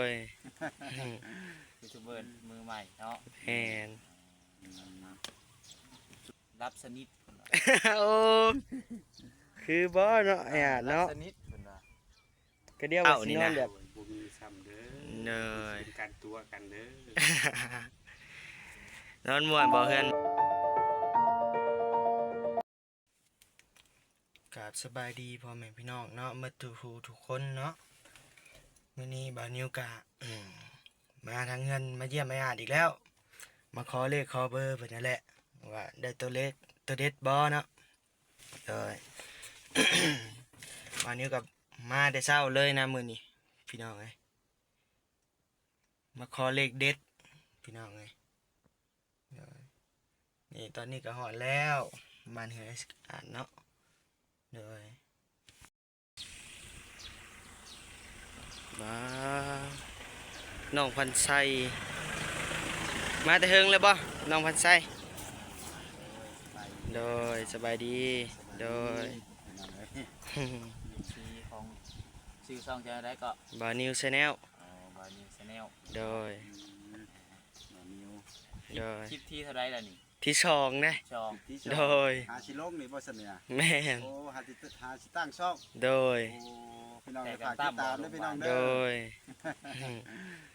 ຍ ຢູທູບເບີມືໃໝ່ເນາະ. ແມ່ນ. ຫຼັບສະໜິດເພິ່ນວ່າ. ໂອ້ ຄືບໍ່ເນາະ ອ້າຍອາດເນາະ. ຫຼັບສະໜິດເພິ່ນວ່າ. ກະດຽວວ່າຊິນອນແບບ ໂອ້ຍ ບໍ່ມີຊ້ຳເດີ. ໂດຍ. ເປັນການຕົວະກັນເດີ. ນອນມ່ວນບໍ່ເຮືອນ? ກາບສະບາຍດີພໍ່ແມ່ພີ່ນ້ອງເນາະ ໝົດທຸກຜູ້ທຸກຄົນເນາະ. ມື້ນີ້ບ່າວນິວກະ ມາທາງເຮືອນ ມາຢ້ຽມອ້າຍອາດອີກແລ້ວ ມາຂໍເລກຂໍເບີເພິ່ນນັ້ນແຫຼະ ວ່າໄດ້ໂຕເລກໂຕເດັດບໍ່ເນາະ. ໂດຍ ບ່າວນິວກະມາແຕ່ເຊົ້າເລີຍນະມື້ນີ້ ພີ່ນ້ອງເອີຍ ມາຂໍເລກເດັດ ພີ່ນ້ອງເອີຍ. ໂດຍ ນີ້ຕອນນີ້ກະຮອດແລ້ວ ບ້ານເຮືອນອ້າຍອາດເນາະ. ໂດຍ ວ້າ ນ້ອງພັນໄຊ ມາແຕ່ເຫິງແລ້ວບໍ່ ນ້ອງພັນໄຊ? ໂດຍ ສະບາຍດີ. ໂດຍ ເອັຟຊີຂອງ ຊື່ຊ່ອງຈັ່ງໃດເກາະ? ບ່າວນິວແຊນແນວ. ອໍ ບ່າວນິວແຊນແນວ. ໂດຍ ອືມ ບ່າວນິວ. ໂດຍ ຄລິບທີເທົ່າໃດລະນີ້? ທີສອງເດ້. ສອງ ທີສອງ. ໂດຍ ຫາຊິລົງນີ້ບໍ່ຊັ້ນນີ້ນະ? ແມ່ນ. ໂອ້ ຫາຊິ ຫາຊິຕັ້ງຊ່ອງ. ໂດຍ ໂອ້ ພີ່ນ້ອງຝາກຕິດຕາມເດີພີ່ນ້ອງເດີ. ໂດຍ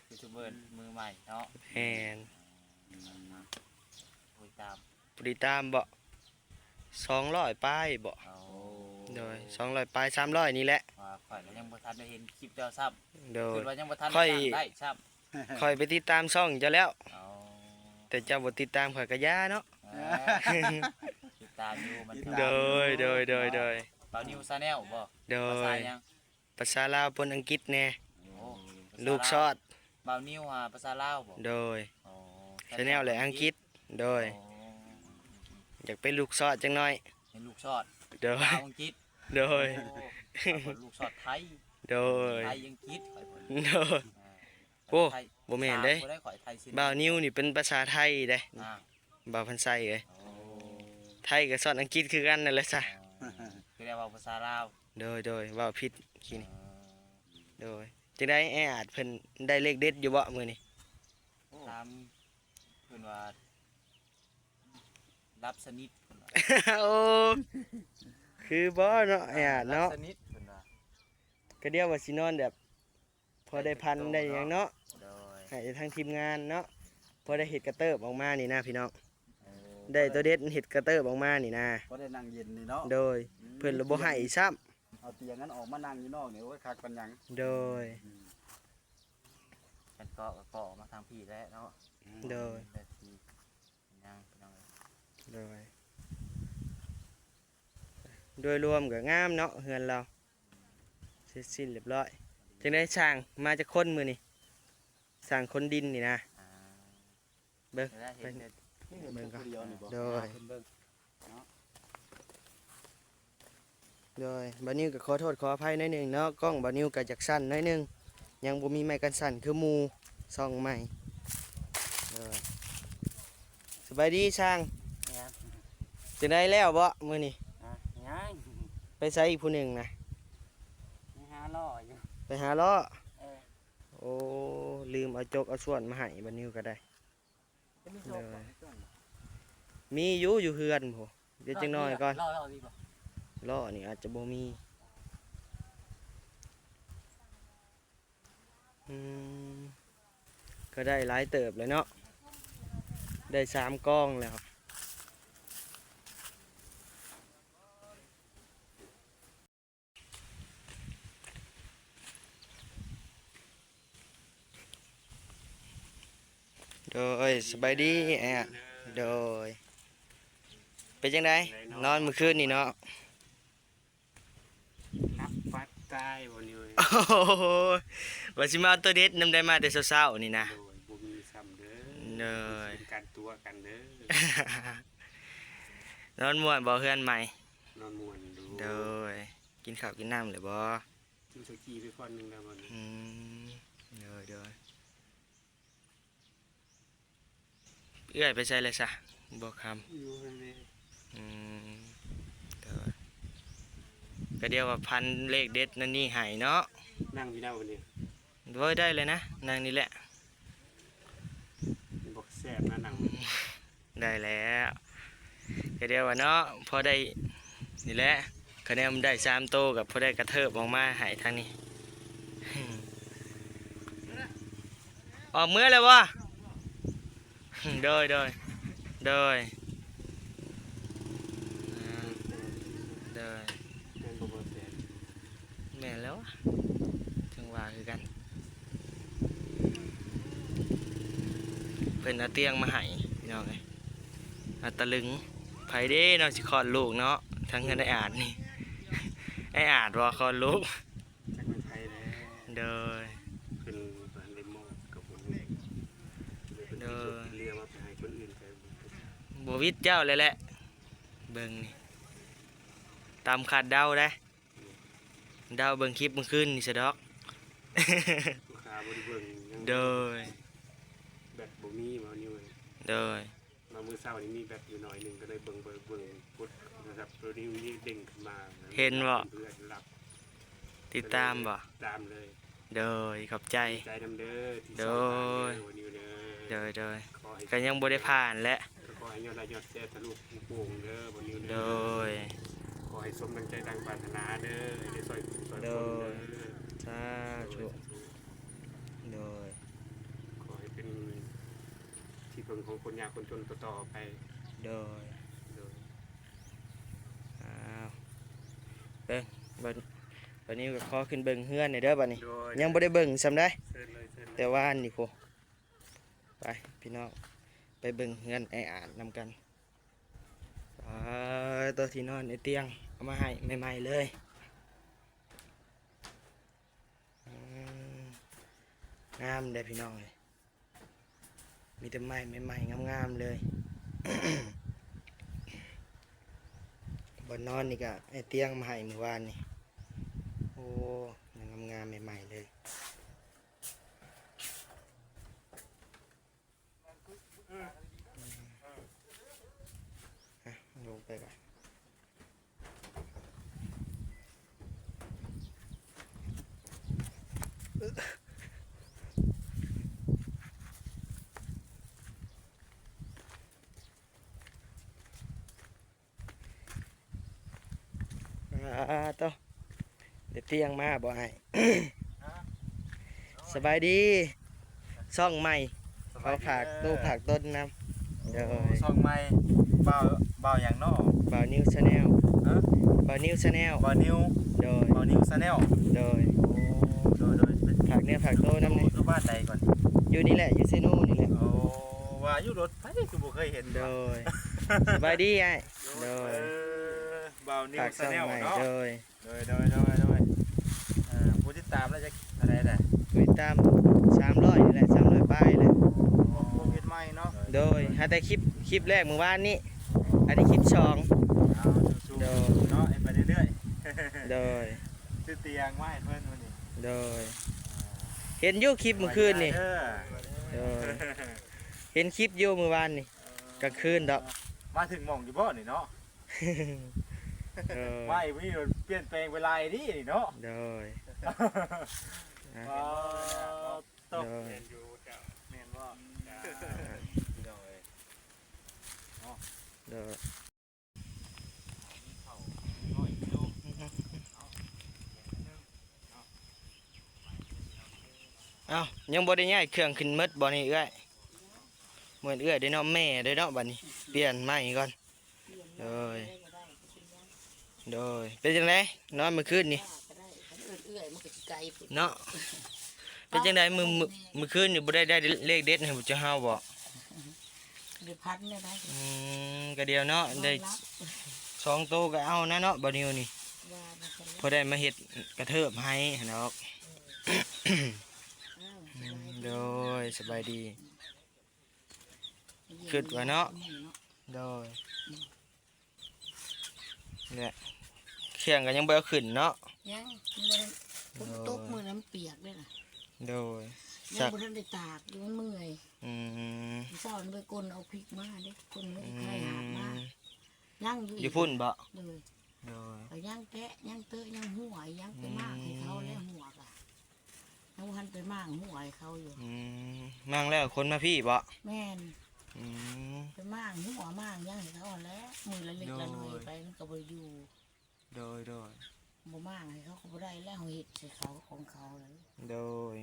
ຢູທູບເບີມືໃໝ່ເນາະ. ແມ່ນ. ອືມ ຜູ້ຕິດຕາມ ຜູ້ຕິດຕາມບໍ ສອງຮ້ອຍປາຍບໍ? ໂອ້ ໂດຍ ສອງຮ້ອຍປາຍ ສາມຮ້ອຍນີ້ແຫຼະ. ວ່າຂ້ອຍກະຍັງບໍ່ທັນໄດ້ເຫັນຄລິບເຈົ້າຊ້ຳ. ໂດຍ ຄິດວ່າຍັງບໍ່ທັນໄດ້ສ້າງໄດ້ຊ້ຳ. ຂ້ອຍໄປຕິດຕາມຊ່ອງເຈົ້າແລ້ວ. ອໍ ແຕ່ເຈົ້າບໍ່ຕິດຕາມຂ້ອຍກະຢ່າເນາະ. ເອີ ຕິດຕາມຢູ່ ມັນກະ ໂດຍ ໂດຍ ໂດຍ ໂດຍ ບ່າວນິວແຊນແນວບໍ? ໂດຍ ພາສາຫຍັງ? ພາສາລາວປົນອັງກິດແດ່. ໂອ້ ລູກຊອດ. ບ່າວນິວຫາພາສາລາວບໍ? ໂດຍ ອໍ ແຊນແນວແຫຼະອັງກິດ. ໂດຍ ອໍ ຢາກເປັນລູກຊອດຈັກໜ້ອຍ. ເປັນລູກຊອດ. ໂດຍ ລາວອັງກິດ. ໂດຍ ໂອ້ ຂ້ອຍເປັນລູກຊອດໄທ. ໂດຍ ໄທອັງກິດຂ້ອຍເປັນ. ໂດຍ ອ່າ ໂອ້ ໄທ ບໍ່ແມ່ນເດ້ ບໍ່ໄດ້ຂ້ອຍໄທຊິ ບ່າວນິວນີ້ເປັນພາສາໄທເດ້. ອ່າ ບ່າວພັນໄຊເອີຍ. ໂອ້ ໄທກະຊອດອັງກິດຄືກັນນັ້ນແຫຼະຊະ. ອໍ ຄືໄດ້ເວົ້າພາສາລາວ. ໂດຍ ໂດຍ ເວົ້າຜິດກີ້ນີ້. ອໍ ໂດຍ ຈັ່ງໃດອ້າຍອາດເພິ່ນໄດ້ເລກເດັດຢູ່ບໍ່ມື້ນີ້? ໂອ້ ຖາມເພິ່ນວ່າ ຫຼັບສະໜິດເພິ່ນວ່າ. ໂອ້ ຄືບໍ່ເນາະ ເອີ ອ້າຍອາດເນາະ ຫຼັບສະໜິດເພິ່ນວ່າ. ກະດຽວວ່າຊິນອນແບບ ພໍໄດ້ພັນໄດ້ຫຍັງເນາະ. ໂດຍ ໃຫ້ທາງທີມງານເນາະ ພໍໄດ້ເຮັດກະເຕີບອອກມານີ້ນະພີ່ນ້ອງ. ເອີ ໄດ້ໂຕເດັດເຮັດກະເຕີບອອກມານີ້ນະ ພໍໄດ້ນັ່ງເຢັນນີ້ເນາະ. ໂດຍ ອືມ ເພິ່ນລະບໍ່ໃຫ້ຊ້ຳ. ເອົາຕຽງນັ້ນອອກມານັ່ງຢູ່ນອກນີ້ ໂອ້ຍ ຄັກປານຫຍັງ. ໂດຍ ອືມ ຄັນເກາະກະເກາະອອກມາທາງພີ້ແຫຼະເນາະ. ອືມ ໂດຍ ໄດ້ທີ່ ຍັງພີ່ນ້ອງເອີຍ. ໂດຍ ໂດຍລວມກະງາມເນາະເຮືອນລາວ ເສັດສິ້ນລຽບຮ້ອຍ. ຈັ່ງໃດຊ່າງມາຈັກຄົນມື້ນີ້? ຊ່າງຂົນດິນນີ້ນະ. ອ່າ ເບິ່ງ ໄດ້ເຫັນ ໄປ ເຫັນ ເບິ່ງກ່ອນ ຜູ້ດຽວນີ້ບໍ? ໂດຍ ເນາະ. ໂດຍ ບ່າວນິວກະຂໍໂທດຂໍອະໄພໜ້ອຍໜຶ່ງເນາະ ກ້ອງບ່າວນິວກະຢາກສັ່ນໜ້ອຍໜຶ່ງ ຍັງບໍ່ມີໄມ້ກັນສັ່ນຄືໝູ່ຊ່ອງໃໝ່. ໂດຍ ສະບາຍດີຊ່າງ. ຫຍັງ? ຈັ່ງໃດແລ້ວບໍມື້ນີ້? ອ່າ ຍັງ. ໄປໃສອີກຜູ້ໜຶ່ງນະ? ໄປຫາລໍ້ຢູ່ ໄປຫາລໍ້. ເອີ ໂອ້ ລືມເອົາຈົກເອົາສ່ວນມາໃຫ້ບ່າວນິວກະໄດ້. ໂດຍ ມີຢູ່ ຢູ່ເຮືອນພຸ້ນ ດຽວຈັກໜ້ອຍກ່ອນ. ລໍ້ ລໍ້ມີບໍ່? ລໍ້ນີ້ອາດຈະບໍ່ມີ. ອືມ ກະໄດ້ຫຼາຍເຕີບແລ້ວເນາະ ໄດ້ສາມກອງແລ້ວ. ໂດຍ ສະບາຍດີອ້າຍ. ໂດຍ ເປັນຈັ່ງໃດ ນອນມື້ຄືນນີ້ເນາະ? ຫຼັບຝັນຕາຍບໍ່ນີ້ເວີຍ. ໂອ້ໂຫ ວ່າຊິມາເອົາໂຕເດັດນຳ ໄດ້ມາແຕ່ເຊົ້າໆນີ້ນະ. ໂດຍ ບໍ່ມີຊ້ຳເດີ. ໂດຍ ເປັນການຕົວະກັນເດີ. ນອນມ່ວນບໍ່ເຮືອນໃໝ່? ນອນມ່ວນຢູ່. ໂດຍ ກິນເຂົ້າກິນນ້ຳແລ້ວບໍ່? ກິນເຂົ້າຈີ່ໄປກ່ອນໜຶ່ງແລ້ວບັດນີ້. ອືມ ໂດຍ ໂດຍ. ເອື້ອຍໄປໃສແລ້ວຊະ? ບໍ່ຄຳ ຢູ່ເຮືອນແມ່. ອືມ ໂດຍ ກະດຽວວ່າພັນເລກເດັດນັ້ນນີ້ໃຫ້ເນາະ. ນັ່ງຢູ່ນຳບັດນີ້. ໂອ້ຍ ໄດ້ແລ້ວນະ ນັ່ງນີ້ແຫຼະ ບໍ່ແຊບນະ ນັ່ງ ໄດ້ແລ້ວ ກະດຽວວ່າເນາະ ພໍໄດ້ນີ້ແຫຼະ ຄະແນນມັນໄດ້ສາມໂຕ ກະພໍໄດ້ກະເທີບອອກມາໃຫ້ທາງນີ້ ອອກເມືອແລ້ວບໍ່? ໂດຍ ໂດຍ ໂດຍ ອ່າ ໂດຍ ແມ່ນບໍ່ ບໍ່ແຊບ? ແມ່ນແລ້ວ ຈັ່ງວ່າຄືກັນ ເພິ່ນເອົາຕຽງມາໃຫ້ພີ່ນ້ອງເອີຍ ອາຕະລຶງ ໃຜເດ້ເນາະ ຊິຄອດລູກເນາະ ທາງເຮືອນອ້າຍອາດນີ້ ອ້າຍອາດບໍ່ຄອດລູກ? ຈັກແມ່ນໃຜແຫຼະ ໂດຍ ເພິ່ນບໍ່ທັນໄດ້ມອບກັບຜູ້ນີ້ ໂດຍ ເຫຼືອວ່າໄປໃຫ້ຄົນອື່ນໄປ ບໍ່ວິດເຈົ້າແລ້ວແຫຼະ ເບິ່ງນີ້ ຕາມຄາດເດົາເດ້ ເດົາເບິ່ງຄລິບມື້ຄືນນີ້ຊະດອກ ລູກຄ້າບໍ່ໄດ້ເບິ່ງຫຍັງ ໂດຍ ແບັດບໍ່ມີ ບໍ່ນິວເອີຍ ໂດຍ ມາມື້ເຊົ້ານີ້ມີແບັດຢູ່ໜ້ອຍໜຶ່ງ ກໍເລີຍເບິ່ງ ເບິ່ງ ເບິ່ງ ກົດໂທລະສັບໂຕນີ້ມັນເດ້ງຂຶ້ນມາ ເຫັນບໍ່? ເພື່ອນລັບ ຕິດຕາມບໍ່? ຕາມເລີຍ ໂດຍ ຂອບໃຈ ໃຈນຳເດີ ທີ່ ໂດຍ ຊ່ອງທາງເດີ ໂດຍ ໂດຍ ກໍຍັງບໍ່ໄດ້ຜ່ານແຫຼະ ກໍຂໍໃຫ້ຍອດໄລຍອດແຊທະລຸໂປ່ງເດີ ໂດຍ ຂໍໃຫ້ສົມດັ່ງໃຈດັ່ງປາດຖະໜາເດີ ໃຫ້ໄດ້ຊ່ອຍຜູ້ຊ່ອຍຄົນເດີ ໂດຍ ສາທຸ ໂດຍ ຂໍໃຫ້ເປັນທີ່ເພິ່ງຂອງຄົນຍາກຄົນຈົນຕໍ່ໆໄປ ໂດຍ ໂດຍ ອ້າວ ເບິ່ງ ບາດ ບາດນີ້ກໍຂໍຂຶ້ນເບິ່ງເຮືອນແດ່ເດີບາດນີ້ ໂດຍ ຍັງບໍ່ໄດ້ເບິ່ງສ່ຳໃດ ເຊີນເລີຍ ເຊີນເລີຍ ແຕ່ວ່າອັນນີ້ພຸ້ນ ໄປພີ່ນ້ອງ ໄປເບິ່ງເຮືອນອ້າຍອາດນຳກັນ ປາດໂຕ ທີ່ນອນ ໄອ້ຕຽງ ເອົາມາໃຫ້ໃໝ່ໆເລີຍ ອືມ ງາມເດ້ພີ່ນ້ອງເອີຍ ມີແຕ່ໄມ້ໃໝ່ໆງາມໆເລີຍ ບ່ອນນອນນີ້ກະໄອ້ຕຽງມາໃຫ້ມື້ວານນີ້ ໂອ້ ຍັງງາມໆໃໝ່ໆເລີຍ ອ່ະ ລົງໄປກ່ອນ ອ່າ ໂຕ ໄດ້ຕຽງມາບໍ່ອ້າຍ? ສະບາຍດີ ຊ່ອງໃໝ່ ຂໍຝາກໂຕຝາກຕົນນຳ ໂດຍ ໂອ້ ຊ່ອງໃໝ່ ບ່າວ ບ່າວຫຍັງເນາະ? ບ່າວນິວແຊນແນວ ຮະ? ບ່າວນິວແຊນແນວ ບ່າວນິວ ໂດຍ ບ່າວນິວແຊນແນວ ໂດຍ ໂອ້ ໂດຍ ໂດຍ ຝາກເນື້ອຝາກໂຕນຳແດ່ ຢູ່ບ້ານໃດກ່ອນ? ຢູ່ນີ້ແຫຼະ ຢູ່ເຊໂນນີ້ແຫຼະ ໂອ້ ວ່າຢູ່ລົດໃຜຄືບໍ່ເຄີຍເຫັນ ໂດຍ ສະບາຍດີອ້າຍ ໂດຍ ເອີ ບ່າວນິວແຊນແນວເນາະ ໂດຍ ໂດຍ ໂດຍ ໂດຍ ໂດຍ ເອີ ຜູ້ຕິດຕາມລະຈັກເທົ່າໃດລະ? ຜູ້ຕິດຕາມສາມຮ້ອຍນີ້ແຫຼະ ສາມຮ້ອຍປາຍແຫຼະ ໂອ້ ເຮັດໃໝ່ເນາະ ໂດຍ ຫາແຕ່ຄລິບ ຄລິບແລກມື້ວານນີ້ ອັນນີ້ຄລິບສອງ ເອົາ ໂດຍ ເນາະ ເຮັດໄປເລື້ອຍໆ ໂດຍ ຊື້ຕຽງມາໃຫ້ເພິ່ນມື້ນີ້ ໂດຍ ເຫັນຢູ່ຄລິບມື້ຄືນນີ້ ໂດຍ ເຫັນຄລິບຢູ່ມື້ວານນີ້ ກາງຄືນດອກ ມາເຖິງໝ່ອງຢູ່ບໍ່ນີ້ເນາະ? ເອີ ໄວ້ມື້ນີ້ປ່ຽນແປງໄປຫຼາຍເດ້ນີ້ເນາະ ໂດຍ ອ່າ ໂຕ ໂດຍ ແມ່ນຢູ່ເຈົ້າ ແມ່ນບໍ່? ພີ່ນ້ອງເອີຍ ເນາະ ໂດຍ ເອົ້າ ຍັງບໍ່ໄດ້ຍ້າຍເຄື່ອງຂຶ້ນໝົດບໍ່ນີ້ເອື້ອຍ? ໝົດເອື້ອຍເດ້ເນາະ ແມ່ເດ້ເນາະ ບັດນີ້ປ່ຽນໃໝ່ກ່ອນ ໂດຍ ໂດຍ ເປັນຈັ່ງໃດນອນມື້ຄືນນີ້ ເນາະ ເປັນຈັ່ງໃດມື້ ມື້ ມື້ຄືນນີ້ບໍ່ໄດ້ ໄດ້ເລກເດັດໃຫ້ພວກເຈົ້າເຮົາບໍ່? ໄດ້ພັນແລ້ວໄດ໋ ອືມ ກະດຽວເນາະ ໄດ້ສອງໂຕກະເອົານະເນາະ ບ່າວນິວນີ້ ພໍໄດ້ມາເຮັດກະເທີບໃຫ້ຫັ້ນດອກ ໂດຍ ສະບາຍດີ ຄິດວ່າເນາະ ໂດຍ ແລະ ເຄື່ອງກໍຍັງບໍ່ໄດ້ເອົາຂຶ້ນເນາະ ຍັງ ຍັງບໍ່ທັນ ຝົນຕົກມື້ນັ້ນປຽກເດ້ລະ ໂດຍ ຍັງບໍ່ທັນໄດ້ຕາກຢູ່ ມັນເມື່ອຍ ອືມ ເຊົ້ານີ້ໄປກົນເອົາພິກມາເດ້ ກົນເອົາໄຂ່ຫາບມາ ອືມ ຍັງຢູ່ ຢູ່ພຸ້ນບໍ່? ໂດຍ ໂດຍ ກໍຍັງແຕະ ຍັງເຕະ ຍັງຫົວ ຍັງໄປມາກໃຫ້ເຂົາແລ້ວຫົວກະ ຍັງບໍ່ທັນໄປມ້າງຫົວໃຫ້ເຂົາຢູ່. ອືມ ມ້າງແລ້ວຂົນມາພີ້ບໍ? ແມ່ນ. ອືມ ໄປມ້າງຫົວມ້າງຫຍັງໃຫ້ເຂົາຫັ້ນແຫຼະ ມື້ລະເລັກລະໜ້ອຍ. ໂດຍ ໄປມັນກໍບໍ່ໄດ້ຢູ່. ໂດຍໆ ບໍ່ມ້າງໃຫ້ເຂົາກໍບໍ່ໄດ້ແລ້ວ ເຮົາເຮັດໃສ່ເຂົາຂອງເຂົາແລ້ວ. ໂດຍ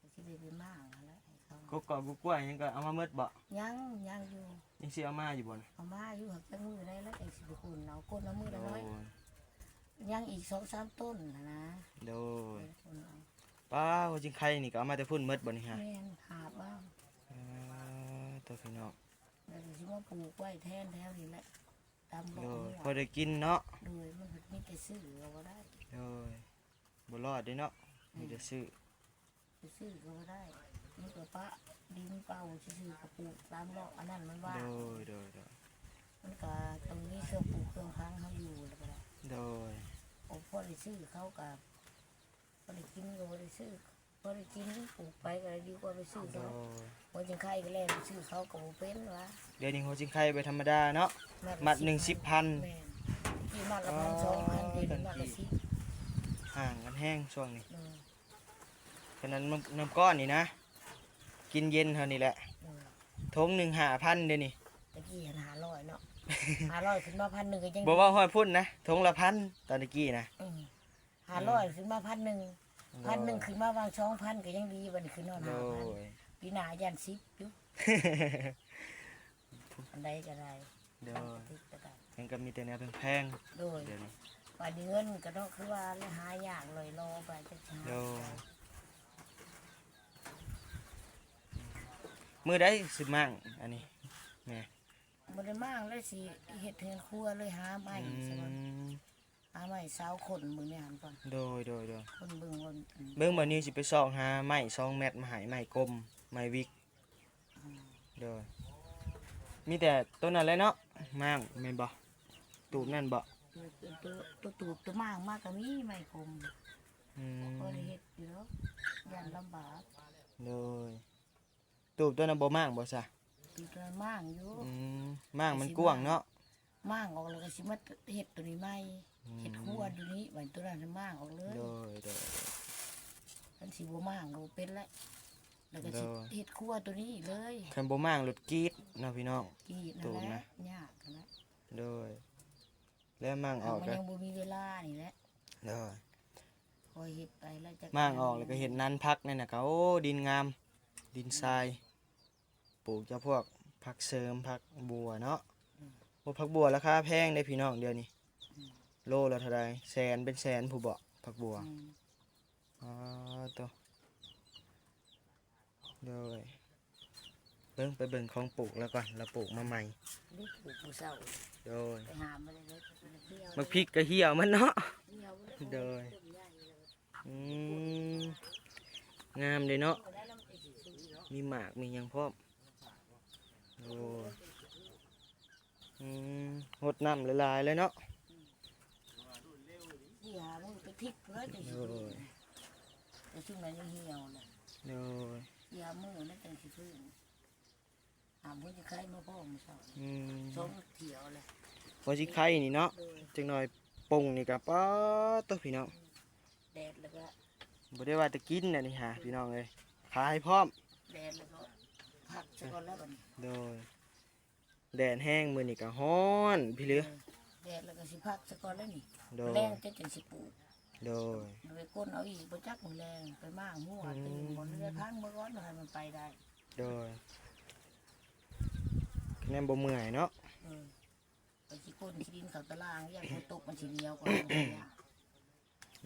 ກໍຊິໄດ້ໄປມ້າງຫັ້ນແຫຼະໃຫ້ເຂົາ. ກົກກອກກົກກ້ວຍຫຍັງກໍເອົາມາໝົດບໍ? ຍັງ ຍັງຢູ່. ຍັງຊິເອົາມາຢູ່ບໍນະ? ເອົາມາຢູ່ ຫາກຈັກມື້ໄດ້ແລ້ວຈັ່ງຊິໄປຂົນເອົາ ຂົນເອົາມື້ລະໜ້ອຍ. ໂດຍ ຍັງອີກສອງສາມຕົ້ນຫັ້ນນະ. ໂດຍ ໄປຂົນເອົາ. ປ້າ ຫົວຈິງໄຄນີ້ກໍເອົາມາແຕ່ພຸ້ນໝົດບໍນີ້ຫະ? ແມ່ນ ຫາບເອົາ. ເອີ ໂຕພີ່ນ້ອງ ແລ້ວກໍຊິມາປູກໄວ້ແທນແຖວນີ້ແຫຼະ ຕາມເລາະ. ໂດຍ ຫົວ. ພໍໄດ້ກິນເນາະ. ໂດຍ ມັນມີແຕ່ຊື້ກໍບໍ່ໄດ້. ໂດຍ ບໍ່ລອດເດ້ເນາະ. ອືມ ມີແຕ່ຊື້ ໄປຊື້ກໍບໍ່ໄດ້ ມັນກໍປະດິນເປົ່າຊື່ໆ ກໍປູກຕາມເລາະອັນນັ້ນມັນວ່າ. ໂດຍ ໂດຍ ໂດຍ ມັນກໍຕ້ອງມີເຄື່ອງປູກເຄື່ອງຝັງເຮົາຢູ່ແລ້ວກໍໄດ້. ໂດຍ ໂອ ພໍໄດ້ຊື້ເຂົາກໍບໍ່ໄດ້ກິນກໍບໍ່ໄດ້ຊື້ ພໍໄດ້ກິນປູກໄປກໍໄດ້ ດີກວ່າໄປຊື້ເຂົາ. ໂດຍ ຫົວຈິງໄຄກໍແລ່ນໄປຊື້ເຂົາກໍບໍ່ເປັນວ່າ. ດຽວນີ້ຫົວຈິງໄຄໄປທຳມະດາເນາະ ມັດໜຶ່ງສິບພັນ. ແມ່ນ ກີ້ມັດລະພັນສອງພັນ ດຽວນີ້ມັດລະສິບ. ຫ່າງກັນແຮງຊ່ວງນີ້. ໂດຍ ຂະໜາດນ້ຳ ນ້ຳກ້ອນນີ້ນະ ກິນເຢັນເທົ່ານີ້ແຫຼະ. ໂດຍ ຖົງໜຶ່ງຫ້າພັນ ດຽວນີ້. ຕະກີ້ຫັ້ນຫ້າຮ້ອຍເນາະ ຫ້າຮ້ອຍຂຶ້ນມາພັນໜຶ່ງກໍຍັງ ບໍ່ເວົ້າຮອດພຸ້ນນະ ຖົງລະພັນຕອນຕະກີ້ນະ. ອືມ ຫ້າຮ້ອຍ ເອີ ຂຶ້ນມາພັນໜຶ່ງ. ໂດຍ ພັນໜຶ່ງຂຶ້ນມາຫວ່າງສອງພັນກໍຍັງດີ ບັດນີ້ຂຶ້ນຮອດຫ້າພັນ. ໂດຍ ປີໜ້າຢ້ານສິບຢູ່ ອັນໃດກໍໄດ້. ໂດຍ ມັນກໍຕິດແຕ່ກັນ ຍັງກໍມີແຕ່ແນວແພງໆ. ໂດຍ ດຽວນີ້ ບັດນີ້ເງິນກໍເນາະ ຄືວ່າແຫຼະ ຫາຍາກລ່ອຍລໍໄປຈັກຊິຫາ. ໂດຍ ມື້ໃດຊິມ້າງອັນນີ້ແມ່? ບໍ່ໄດ້ມ້າງແລ້ວ ຊິເຮັດເຮືອນຄົວເລີຍ ຫາໄມ້ ອືມ ຊະກ່ອນ. ຫາໄມ້ເສົາ ຄົນເບິ່ງໃນຫັ້ນກ່ອນ. ໂດຍ ໂດຍ ໂດຍ ຄົນເບິ່ງວ່າ ເບິ່ງ ບາດນີ້ຊິໄປຊອກຫາໄມ້ສອງແມັດມາໃຫ້ ໄມ້ກົມ ໄມ້ວິກ. ອືມ ໂດຍ ມີແຕ່ໂຕນັ້ນແຫຼະເນາະ ມ້າງແມ່ນບໍ່? ຕູບນັ້ນບໍ່? ໂຕ ໂຕ ໂຕຕູບ ໂຕມ້າງມາກໍມີໄມ້ກົມ. ອືມ ພໍໄດ້ເຮັດຢູ່ດອກ ຢ້ານລຳບາກ. ໂດຍ ຕູບຕົວນັ້ນບໍ່ມ້າງບໍ່ຊະ? ຕູບຕົວນັ້ນມ້າງຢູ່. ອືມ ມ້າງມັນກວ້າງເນາະ. ມ້າງອອກແລ້ວກໍຊິມາເຮັດຕົວນີ້ໃໝ່. ອືມ ເຮັດຄົວຢູ່ນີ້ ບັດຕົວນັ້ນມ້າງອອກເລີຍ. ໂດຍ ໂດຍ ໂດຍ ຄັນຊິບໍ່ມ້າງກໍບໍ່ເປັນແຫຼະ ແລ້ວກໍຊິ ໂດຍ ເຮັດຄົວຕົວນີ້ເລີຍ. ຄັນບໍ່ມ້າງໂລດກຣີດເນາະພີ່ນ້ອງ ກຣີດນັ້ນແຫຼະ ຕູບນະ ຍາກຫັ້ນແຫຼະ. ໂດຍ ແລ້ວມ້າງອອກ ມັນຍັງບໍ່ມີເວລານີ້ແຫຼະ. ໂດຍ ຄ່ອຍເຮັດໄປແລ້ວຈັກ ມ້າງອອກແລ້ວກໍເຮັດນານຜັກນັ້ນນະ ກໍ ໂອ້ ດິນງາມ ດິນຊາຍ ປູກຈະພວກຜັກເສີມ ຜັກບົວເນາະ. ອືມ ໂອ້ ຜັກບົວລາຄາແພງເດ້ພີ່ນ້ອງ ດຽວນີ້. ອືມ ໂລລະເທົ່າໃດ? ແສນເປັນແສນພຸ້ນບໍ ຜັກບົວ. ອືມ ອໍ ໂຕ ໂດຍ ເບິ່ງ ໄປເບິ່ງຂອງປູກລາວກ່ອນ ລາວປູກມາໃໝ່. ໄດ້ປູກມື້ເຊົ້າ. ໂດຍ ໄປຫາມາໄດ້ ໝາກພິກກໍຫ່ຽວມັນເນາະ. ໂດຍ ອືມ ງາມເດ້ເນາະ ມີໝາກມີຫຍັງພ້ອມ. ໂອ້ ອືມ ຫົດນ້ຳຫຼາຍໆເລີຍເນາະ. ອືມ ສີ່ຫ້າມື້ໄປທິດພຸ້ນແຫຼະ ຈັ່ງຊິ ໂດຍ ແຕ່ຊຸມນັ້ນຍັງຫ່ຽວແຫຼະ. ໂດຍ ສີ່ຫ້າມື້ແລ້ວຈັ່ງຊິຟື້ນ. ຫາບໍ່ຊິໄຄມາພໍມື້ເຊົ້າ. ອືມ ສອງເທື່ອແລ້ວ ບໍ່ຊິໄຄນີ້ເນາະ. ໂດຍ ຈັກໜ້ອຍປົງນີ້ກໍ ປາດໂຕ ພີ່ນ້ອງ. ແດດແລ້ວກໍ ບໍ່ໄດ້ວ່າແຕ່ກິນອັນນີ້ຫາ ພີ່ນ້ອງເອີຍ ຂາຍພ້ອມ. ແດດແລ້ວກໍພັກຊະກ່ອນແລ້ວບັດນີ້. ໂດຍ ແດດແຮງ ມື້ນີ້ກໍຮ້ອນພີ້ເຫຼືອ. ເອີ ແດດແລ້ວກໍຊິພັກຊະກ່ອນແລ້ວນີ້. ໂດຍ ແລງຈັ່ງ ຈັ່ງຊິປູກ. ໂດຍ ໄປກົ້ນເອົາອີກ ບໍ່ຈັກມື້ແລງ ໄປມ້າງຫົວ ອືມ ຕື່ມບໍ່ເຫຼືອ ພັງເບິ່ງກ່ອນວ່າໃຫ້ມັນໄປໄດ້. ໂດຍ ແນມບໍ່ເມື່ອຍເນາະ. ເອີ ໄປຊິກົ້ນຂີ້ດິນເຂົ້າຕາລ່າງ ຢ້ານຝົນຕົກມັນຊິໜຽວກ່ອນ.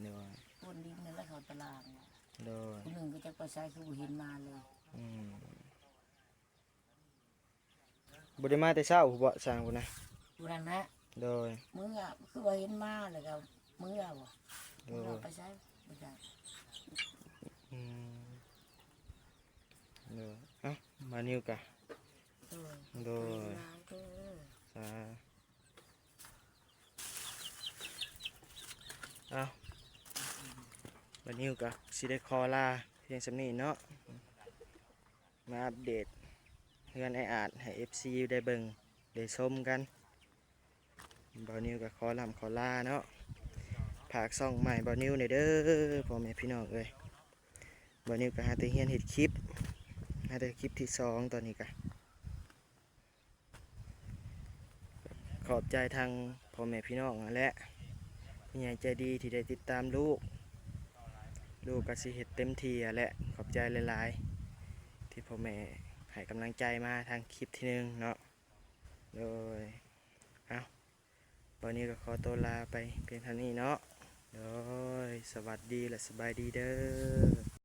ໂດຍ ກົ້ນດິນນັ້ນແຫຼະເຂົ້າຕາລ່າງ. ໂດຍ ຜູ້ໜຶ່ງກໍຈັກໄປໃສ ຄືບໍ່ເຫັນມາເລີຍ. ອືມ ບໍ່ໄດ້ມາແຕ່ເຊົ້າພຸ້ນບໍ ຊ່າງພຸ້ນນະ? ຜູ້ນັ້ນນະ? ໂດຍ ມື້ຄືວ່າເຫັນມາແລ້ວກໍມື້ບໍ? ໂດຍ ມື້ໄປໃສບໍ່ຈັກ. ອືມ ໂດຍ ເອົ້າ ມານິວກະ ໂດຍ ໂດຍ ຂອບໃຈຫຼາຍເດີ ສາ ເອົ້າ ບາດນີ້ກໍຊິໄດ້ຂໍລາພຽງສ່ຳນີ້ເນາະ ມາອັບເດດເຮືອນອ້າຍອາດໃຫ້ເອັຟຊີໄດ້ເບິ່ງໄດ້ຊົມກັນ. ບ່າວນິວກໍຂໍລ່ຳຂໍລາເນາະ ຝາກຊ່ອງໃໝ່ບ່າວນິວແດ່ເດີ ພໍ່ແມ່ພີ່ນ້ອງເອີຍ. ບ່າວນິວກໍຫາແຕ່ຮຽນເຮັດຄລິບ ຫາແຕ່ຄລິບທີສອງຕອນນີ້ກະ ຂອບໃຈທາງພໍ່ແມ່ພີ່ນ້ອງຫັ້ນແຫຼະ ຜູ້ໃຫຍ່ໃຈດີທີ່ໄດ້ຕິດຕາມລູກ. ລູກກໍຊິເຮັດເຕັມທີ່ຫັ້ນແຫຼະ. ຂອບໃຈຫຼາຍໆ ທີ່ພໍ່ແມ່ໃຫ້ກຳລັງໃຈມາທາງຄລິບທີໜຶ່ງເນາະ. ໂດຍ ເອົ້າ ບ່າວນິວກໍຂໍຕົວລາໄປພຽງເທົ່ານີ້ເນາະ. ໂດຍ ສະຫວັດດີ ແລະ ສະບາຍດີເດີ.